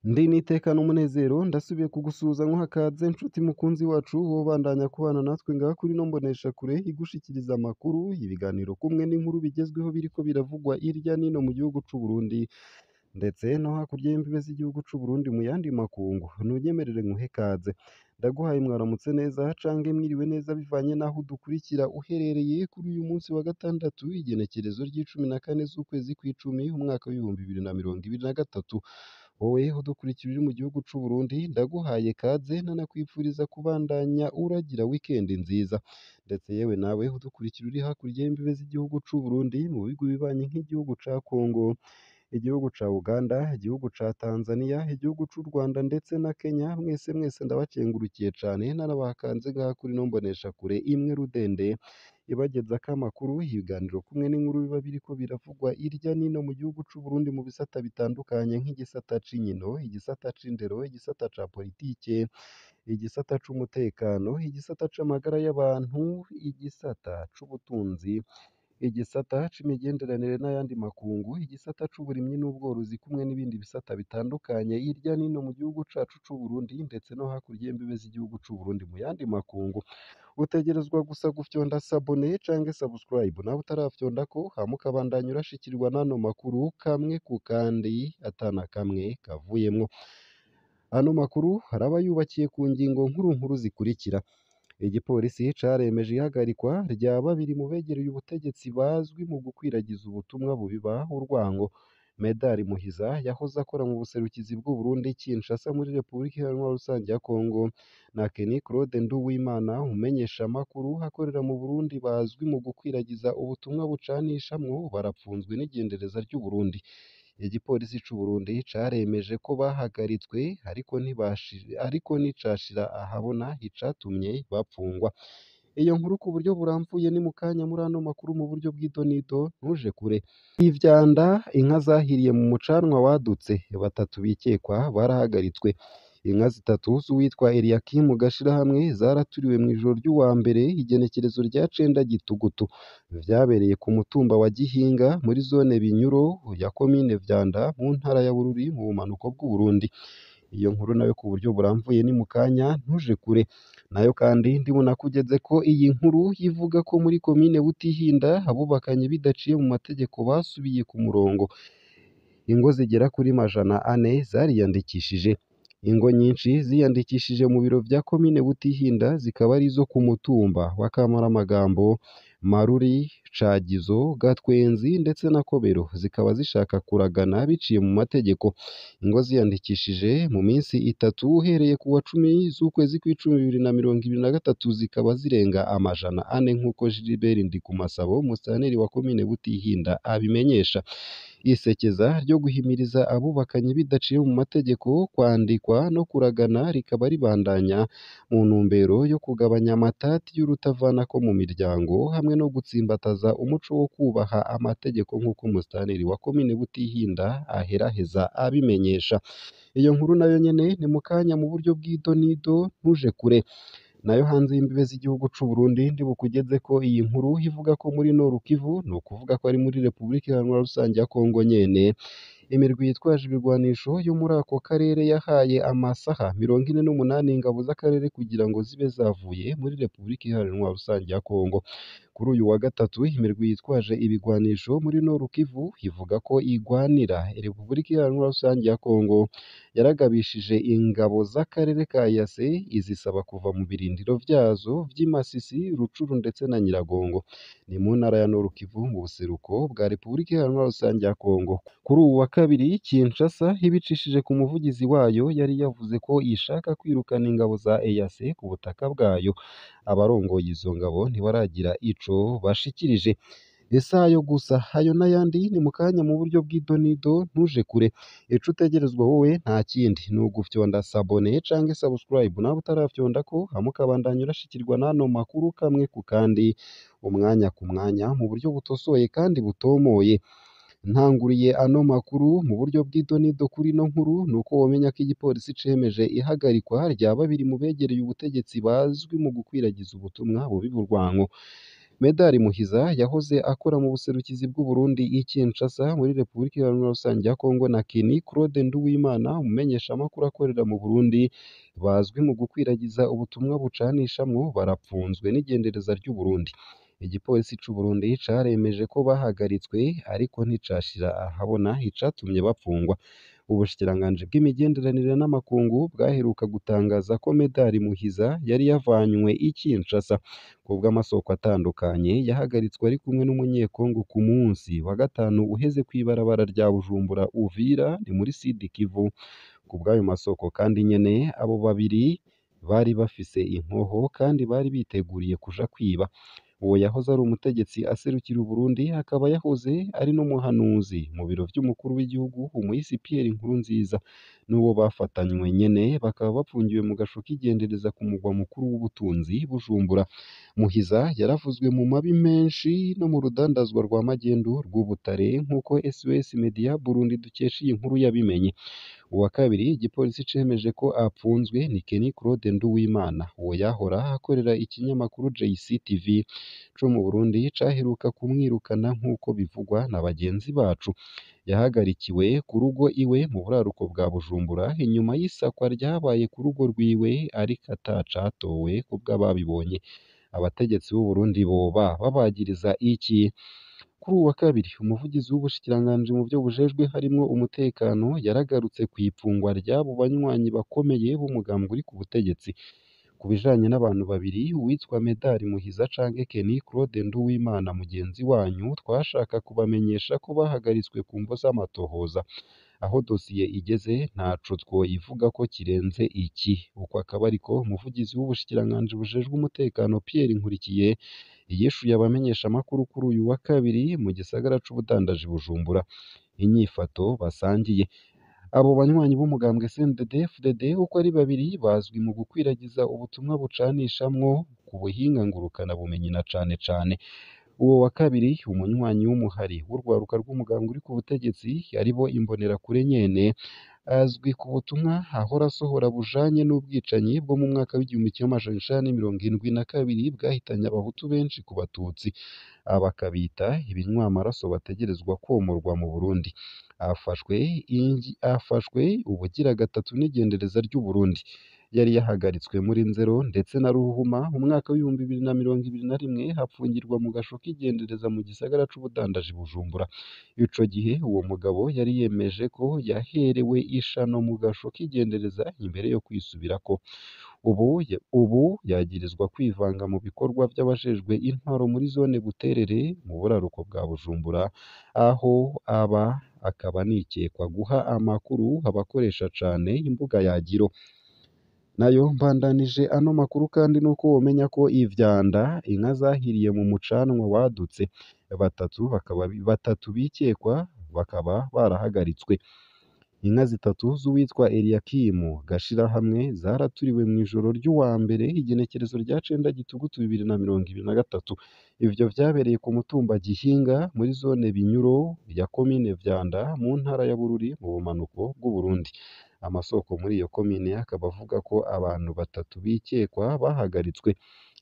Ndi n'iteka n'umunezero ndasubiye kugusuhuza nkuha ikaze nshuti mukunzi wacu wobandanya kubana natwe ngaha kuri ino mboneshakure igushikiriza amakuru, ibiganiro kumwe n'inkuru bigezweho biriko biravugwa hirya n'ino mu gihugu c'u Burundi ndetse no hakurya y'imbibe z'igihugu c'u Burundi mu yandi makungu. Ntunyemerere nkuhe ikaze, ndaguhaye mwaramutse neza cange mwiriwe neza bivanye n'aho udukurikira uherereye kuri uyu munsi wa gatandatu igenekerezo ry'icumi na kane z'ukwezi kw'icumi umwaka w'2023. Wowe udukurikira uri mu gihugu c'u Burundi ndaguhaye kaze nanakwifuriza kubandanya uragira weekend nziza, ndetse yewe nawe udukurikira uri hakurya y'imbibe z'igihugu c'u Burundi mu bihugu bibanyi nk'igihugu ca Congo, igihugu ca Uganda, igihugu ca Tanzania, igihugu c'u Rwanda ndetse na Kenya, mwese mwese ndabakengurukiye cane nanabakanze ngaha kuri ino mboneshakure imwe rudende ibagezako amakuru, ibiganiro kumwe n'inkuru biba biriko biravugwa hirya n'ino mu gihugu c'u Burundi mu bisata bitandukanye nk'igisata c'inkino, igisata c'indero, igisata ca politike, igisata c'umutekano, igisata c'amagara y'abantu, igisata c'ubutunzi, igisata c'imigenderanire n'ayandi makungu, igisata c'uburimyi n'ubworozi kumwe n'ibindi bisata bitandukanye hirya n'ino mu gihugu cacu c'u Burundi ndetse no hakurya y'imbibe z'igihugu c'u Burundi mu yandi makungu. Utegerezwa gusa gufyonda sabone canke subscribe nawe utarafyondako hama ukabandanya urashikirwa n'ano makuru kamwe ku kandi atana kamwe kavuyemwo. Ano makuru araba yubakiye ku ngingo nkuru nkuru zikurikira: igipolisi caremeje ihagarikwa rya babiri mu begereye ubutegetsi bazwi mu gukwiragiza ubutumwa bubiba urwango. Medard Muhiza yahoze akora mu buserukizi bw'u Burundi Kinshasa muri Repubulika Iharanira Rusange ya Congo na Kenny Claude Nduwimana umumenyeshamakuru akorera mu Burundi bazwi mu gukwiragiza ubutumwa bucanishamwo barapfunzwe n'igendereza ry'u Burundi. Igipolisi c'u Burundi caremeje ko bahagaritswe ariko ariko nticashira ahabona icatumye bapfungwa. Iyo nkuru ku buryo burambuye ni mu kanya muri ano makuru mu buryo bw'idonido ntuje kure. Ivyanda inka zahiriye mu mucanwa wadutse, batatu bikekwa barahagaritswe. Inka zitatu z'uwitwa Eliakim Gashirahamwe zaraturiwe mw'ijoro ry'uwa mbere igenekerezo rya cenda Gitugutu. Vyabereye ku mutumba wa Gihinga muri zone Binyuro ya komine Vyanda mu ntara ya Bururi mu bumanuko bw'u Burundi. Iyo nkuru nayo ku buryo burambuye ni mu kanya ntuje kure. Nayo kandi ndibunakugeze ko iyi nkuru ivuga ko muri komine Butihinda abubakanye bidaciye mu mategeko basubiye ku murongo. Ingo zigera kuri 400 zariyandikishije. Ingo nyinshi ziyandikishije mu biro vya komine Butihinda zikaba arizo ku mutumba wa Kamaramagambo, Maruri, Cagizo, Gatwenzi ndetse na Kobero, zikaba zishaka kuragana biciye mu mategeko. Ingo ziyandikishije mu minsi itatu uhereye ku wa 10 z'ukwezi kw'icumi 2023 zikaba zirenga 400 nk'uko Gilbert Ndikumasabo musitanteri wa komine Butihinda abimenyesha. Isekeza ryo guhimiriza abubakanye bidaciye mu mategeko kwandikwa no kuragana rikaba ribandanya mu ntumbero yo kugabanya amatati y'urutavanako mu miryango hamwe no gutsimbataza umuco wo kubaha amategeko nk'uko umusitanteri wa komine Butihinda aheraheza abimenyesha. Iyo nkuru nayo nyene ni mu kanya mu buryo bw'idonido ntuje kure. Nayo hanze y'imbibe z'igihugu c'u Burundi ndibukugeze ko iyi nkuru ivuga ko muri Nord Kivu, ni ukuvuga ko ari muri Repubulika Iharanira Rusange ya Congo nyene, imirwi yitwaje ibigwanisho yo muri ako karere yahaye amasaha 48 ingabo z'akarere kugira ngo zibe zavuye muri Repubulika Iharanira Rusange ya Congo. Kuri uyu wa gatatu imirwi yitwaje ibigwanisho muri Nord Kivu ivuga ko igwanira Repubulika Iharanira Rusange ya Congo yaragabishije ingabo z'akarere ka EAC izisaba kuva mu birindiro vyazo vy'i Masisi, Rucuru ndetse na Nyiragongo. Ni mu ntara ya Nord Kivu mu buseruko bwa Repubulika Iharanira Rusange ya Congo. Kuri uwu wa kabiri Kinshasa ibicishije ku muvugizi wayo yari yavuze ko ishaka kwirukana ingabo za EAC ku butaka bwayo. Abarongoye izo ngabo ntibaragira ico bashikirije. Isayo gusa ayo n'ayandi ni mu kanya mu buryo bw'idonido ntuje kure. Ico utegerezwa wowe nta kindi ni ugufyonda sabone canke subscribe nawe utarafyondako hama ukabandanya urashikirwa n'ano makuru kamwe ku kandi umwanya ku mwanya mu buryo butosoye kandi butomoye. Ntanguriye ano makuru mu buryo bw'idonido kuri ino nkuru nuko womenya ko igipolisi cemeje ihagarikwa rya babiri mu begereye ubutegetsi bazwi mu gukwiragiza ubutumwa bubiba urwanko. Medard Muhiza yahoze akora mu buserukizi bw'u Burundi i Kinshasa muri Repubulika Iharanira Rusange ya Kongo na Kenny Claude Nduwimana, umumenyeshamakuru akorera mu Burundi, bazwi mu gukwiragiza ubutumwa bucanishamwo, barapfunzwe n'igendereza ry'u Burundi. Igipolisi c'u Burundi caremeje ko bahagaritswe ariko nticashira ahabona icatumye bapfungwa. Ubushikiranganji bw'imigenderanire n'amakungu bwaheruka gutangaza ko Medard Muhiza yari yavanywe i Kinshasa kubw'amasoko atandukanye, yahagaritswe ari kumwe n'umunyekongo ku munsi wa gatanu uheze kw'ibarabara rya Bujumbura Uvira ni muri Sud Kivu. Kubw'ayo masoko kandi nyene, abo babiri bari bafise inkoho kandi bari biteguriye kuja kwiba. Uwo yahoze ari umutegetsi aserukira Uburundi akaba yahoze ari n'umuhanuzi mu biro vy'umukuru w'igihugu umuhisi Pierre Nkurunziza, n'uwo bafatanywe nyene bakaba bapfungiwe mu gasho k'igendereza ku mugwa mukuru w'ubutunzi Bujumbura. Muhiza yaravuzwe mu mabi menshi no mu rudandazwa rwa magendu rw'ubutare nk'uko SOS Media Burundi dukesha iyi nkuru yabimenye. Uwa kabiri igipolisi cemeje ko apfunzwe ni Kenny Claude Nduwimana, uwo yahora akorera ikinyamakuru JCTV co mu Burundi caheruka kumwirukana nk'uko bivugwa na bagenzi bacu. Yahagarikiwe ku rugo iwe mu buraruko bwa Bujumbura inyuma y'isakwa ryabaye ku rugo rwiwe ariko atacatowe kubw'ababibonye. Abategetsi b'u Burundi boba babagiriza iki? Kuri uwu wa kabiri, umuvugizi w'ubushikiranganji mu vyo bujejwe harimwo umutekano yaragarutse kw'ipfungwa ry'abo banywanyi bakomeye b'umugambwe uri ku butegetsi. Ku bijanye n'abantu babiri, uwitwa Medard Muhiza canke Kenny Claude Nduwimana mugenzi wanyu, twashaka kubamenyesha ko bahagaritswe ku mvo z'amatohoza. Aho dosiye igeze ntaco twoyivugako kirenze iki. Uko akaba ariko umuvugizi w'ubushikiranganji bujejwe umutekano Pierre Nkurikiye yishuye abamenyeshamakuru kuri uyu wa kabiri mu gisagara c'ubudandaji Bujumbura. Inyifato basangiye abo banywanyi b'umugambwe CNDD-FDD uko ari babiri bazwi mu gukwiragiza ubutumwa bucanishamwo ku buhinga ngurukana bumenyi na cane cane. Uwo wa kabiri, umunywanyi w'umuhari w'urwaruka rw'umugambwe uri ku butegetsi aribo Imbonerakure nyene, azwi ku butumwa ahora asohora bujanye n'ubwicanyi bwo mu mwaka w'1972 bwahitanye abahutu benshi ku batutsi, aba akabita ibinywamaraso bategerezwa kwomorwa mu Burundi. Afashwe ubugira gatatu n'igendereza ry'u Burundi. Yari yahagaritswe muri Nzero ndetse na Ruhuma mu mwaka w'2021 hapfungirwa mu gasho k'igendereza mu gisagara c'ubudandaji Bujumbura. Ico gihe uwo mugabo yari yemeje ko yaherewe ishano mu gasho k'igendereza imbere yo kwisubirako. Ubu yagirizwa kwivanga mu bikorwa vy'abajejwe intwaro muri zone Buterere mu buraruko bwa Bujumbura, aho aba akaba anikekwa guha amakuru abakoresha cane imbuga Yagiro. Nayo mbandanije ano makuru kandi nuko womenya ko ivyanda inka zahiriye mu mucanwa wadutse, batatu bikekwa bakaba barahagaritswe. Inka zitatu z'uwitwa Eliakimu Gashirahamwe zaraturiwe mw'ijoro ry'uwa mbere igenekerezo rya 9 Gitugutu 2023. Ivyo vyabereye ku mutumba Gihinga muri zone Binyuro ya komine Vyanda mu ntara ya Bururi mu bumanuko bw'u Burundi. Amasoko muri iyo komine akaba avuga ko abantu batatu bikekwa bahagaritswe.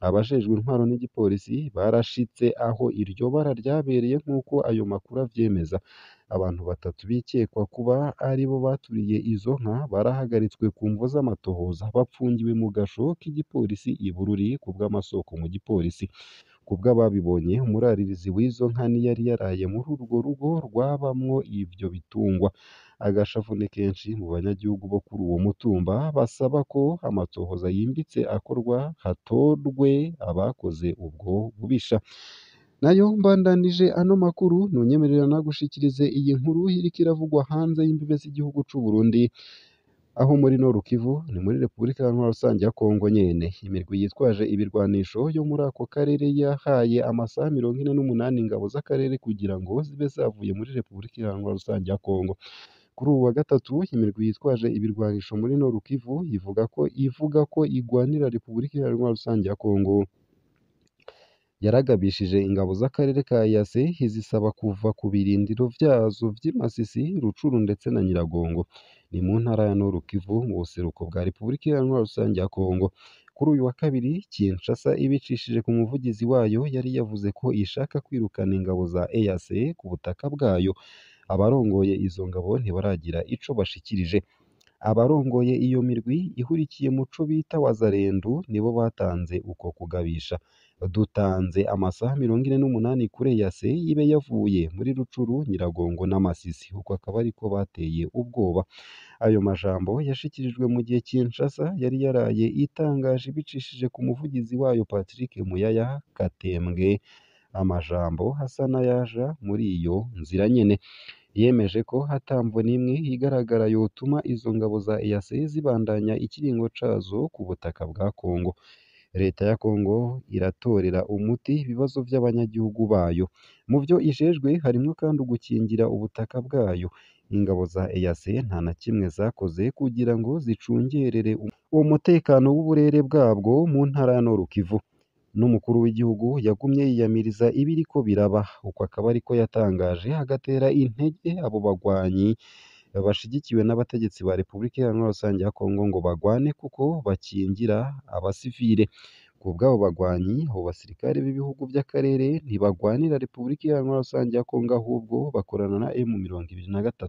Abajejwe intwaro n'igipolisi barashitse aho iryo bara ryabereye nk'uko ayo makuru avyemeza. Abantu batatu bikekwa kuba aribo baturiye izo nka barahagaritswe ku mvo z'amatohoza, bapfungiwe mu gasho k'igipolisi i Bururi kubw'amasoko mu gipolisi. Kubw'ababibonye, umuraririzi w'izo nka ntiyari yaraye muri urwo rugo rwabamwo ivyo bitungwa. Agashavu ni kenshi mu banyagihugu bo kuri uwo mutumba basaba ko amatohoza yimbitse akorwa hatorwe abakoze ubwo bubisha. Nayo mbandanije ano makuru ntunyemerera nagushikirize iyi nkuru iriko iravugwa hanze y'imbibe z'igihugu c'u Burundi, aho muri Nord Kivu ni muri Repubulika Iharanira Rusange ya Kongo nyene. Imirwi yitwaje ibirwanisho yo muri ako karere yahaye amasaha 48 ingabo z'akarere kugira ngo zibe zavuye muri Repubulika Iharanira Rusange ya Kongo. Kuri uwu wa gatatu, imirwi yitwaje ibirwanisho muri Nord Kivu ivuga ko igwanira Repubulika Iharanira Rusange ya Kongo yaragabishije ingabo z'akarere ka EAC izisaba kuva ku birindiro vyazo vy'i Masisi, Rucuru ndetse na Nyiragongo. Ni mu ntara ya Nord Kivu mu buseruko bwa Repubulika Iharanira Rusange ya Kongo. Kuri uyu wa kabiri, Kinshasa ibicishije ku muvugizi wayo yari yavuze ko ishaka kwirukana ingabo za EAC ku butaka bwayo. Abarongoye izo ngabo ntibaragira ico bashikirije. Abarongoye iyo mirwi ihurikiye mu co bita Wazalendu nibo batanze uko kugabisha. Dutanze amasaha 48 kuri EAC ibe yavuye muri Rucuru, Nyiragongo na Masisi. Uko akaba ariko bateye ubwoba. Ayo majambo yashikirijwe mu gihe Kinshasa yari yaraye itangaje ibicishije ku muvugizi wayo Patrick Muyaya Katembwe amajambo asa n'ayaja muri iyo nzira nyene. Yemeje ko ata mvo n'imwe igaragara yotuma izo ngabo za EAC zibandanya ikiringo cazo ku butaka bwa Congo. Leta ya Congo iratorera umuti ibibazo vy'abanyagihugu bayo. Mu vyo ijejwe harimwo kandi ugukingira ubutaka bwayo. Ingabo za EAC nta na kimwe zakoze kugira ngo zicungerere umutekano w'uburere bwabwo mu ntara ya Nord Kivu. N'umukuru w'igihugu yagumye yiyamiriza ibiriko biraba, uko akaba ariko yatangaje, agatera intege abo bagwanyi bashigikiwe n'abategetsi ba Repubulika Iharanira Rusange ya Congo ngo bagwane kuko bakingira abasivile. Ku bw'abo bagwanyi, abo basirikare b'ibihugu by'akarere ntibagwanira Repubulika Iharanira Rusange ya Congo ahubwo bakorana na M23.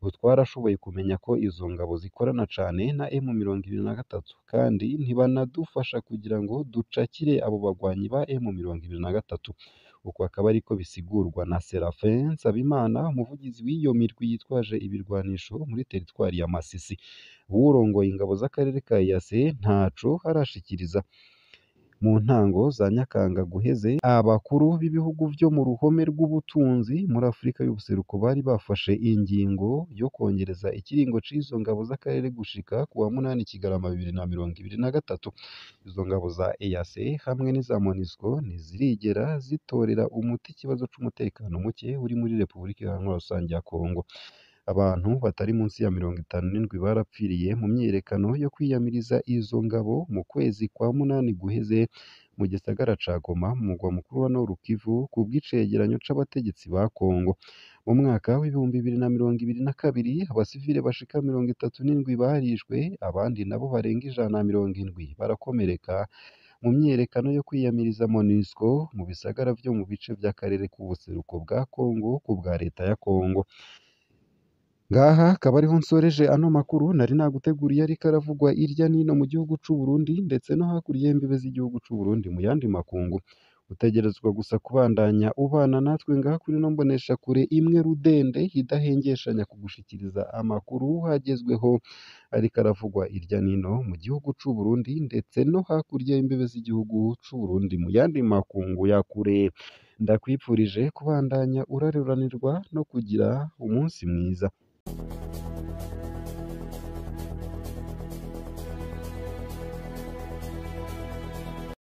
Ubu twarashoboye kumenya ko izo ngabo zikorana cane na M23 kandi ntibanadufasha kugira ngo ducakire abo bagwanyi ba M23. Uko akaba ariko bisigurwa na Seraphin Nsabimana, umuvugizi w'iyo mirwi yitwaje ibirwanisho muri teritwari ya Masisi. Uwurongoye ingabo z'akarere ka EAC ntaco arashikiriza. Mu ntango za Nyakanga guheze, abakuru b'ibihugu vyo mu ruhome rw'ubutunzi muri Afrika y'ubuseruko bari bafashe ingingo yo kwongereza ikiringo c'izo ngabo z'akarere gushika ku wa 8 Kigarama 2023. Izo ngabo za EAC hamwe n'iza MONUSCO ntizirigera zitorera umuti ikibazo c'umutekano muke uri muri Repubulika Iharanira Rusange ya Congo. Abantu batari munsi ya 57 barapfiriye mu myiyerekano yo kwiyamiriza izo ngabo mu kwezi kwa munani guheze mu gisagara ca Goma, mu mugwa mukuru wa Nord Kivu, ku bw'icegeranyo c'abategetsi ba Congo. Mu mwaka w'2022 abasivile bashika 37 barishwe, abandi nabo barenga 170 barakomereka mu myiyerekano yo kwiyamiriza MONUSCO mu bisagara vyo mu bice vy'akarere k'ubuseruko bwa Congo ku bwa leta ya Congo. Ngaha akaba ariho nsoreje ano makuru nari naguteguriye ariko aravugwa irya nino mu gihugu c'u Burundi ndetse no hakurya y'imbibe z'igihugu c'u Burundi mu yandi makungu. Utegerezwa gusa kubandanya ubana natwe ngaha kuri ino mboneshakure imwe rudende idahengeshanya kugushikiriza amakuru agezweho ariko aravugwa irya nino mu gihugu c'u Burundi ndetse no hakurya y'imbibe z'igihugu c'u Burundi mu yandi makungu ya kure. Ndakwipfurije kubandanya uraruranirwa no kugira umunsi mwiza.